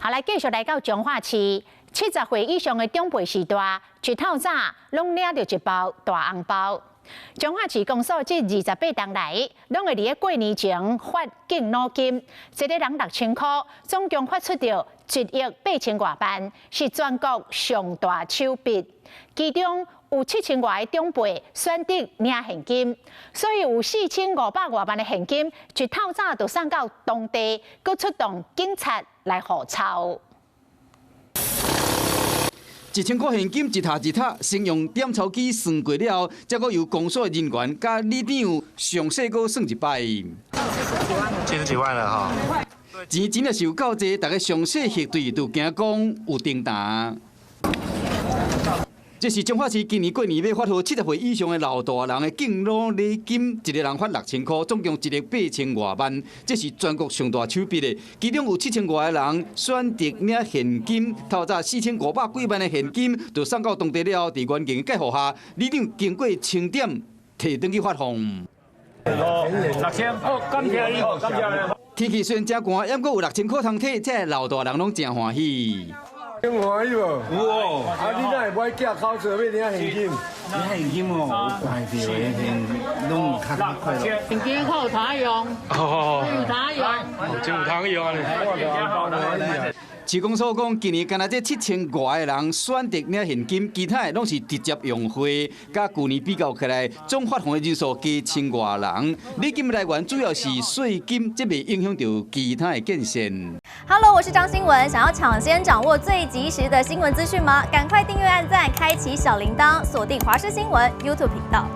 好，來繼續來到彰化市，70歲以上的長輩時代，一透早攏領著一包大紅包。彰化市公所這28冬來，攏會佇咧過年前發敬老金，一个人6000箍，總共發出著1億8千外萬，是全國上大手筆。其中有7000外个長輩選擇領現金，所以有4500外萬的現金，一透早就送到當地，閣出動警察來護鈔。1000箍現金一沓一沓，先用點鈔機算過了後，才閣由公所人員佮里長詳細閣算一擺。七十幾萬了哈。錢真的是有夠濟，逐家詳細核對，就驚講有重沓。這是彰化市今年過年欲發予70歲以上的老大人的敬老禮金，一个人發6000箍，總共1億8千外萬，這是全國上大手筆的。其中有7000外个人選擇領現金，透早4500幾萬的現金，就送到當地了後，佇員警戒護下，里長經過清點，提轉去發放。6000，好，感謝你，感謝。天氣雖然誠寒，猶閣有6000箍通提，這老大人攏誠歡喜。真歡喜無？有哦。啊，你哪會買寄口座欲領現金？領現金哦，有掛著的，攏較快樂。現金較有通用，有通用，真有通用啊！市公所講，今年干焦這7000外个人選擇領現金，其他的攏是直接用匯。佮舊年比較起來，總發放的人數加千外人。禮金來源主要是稅金，這袂影響著其他的建設。 Hello，我是張新文，想要搶先掌握最及時的新聞資訊嗎？趕快訂閱、按讚、開啟小鈴鐺，鎖定華視新聞 YouTube 頻道。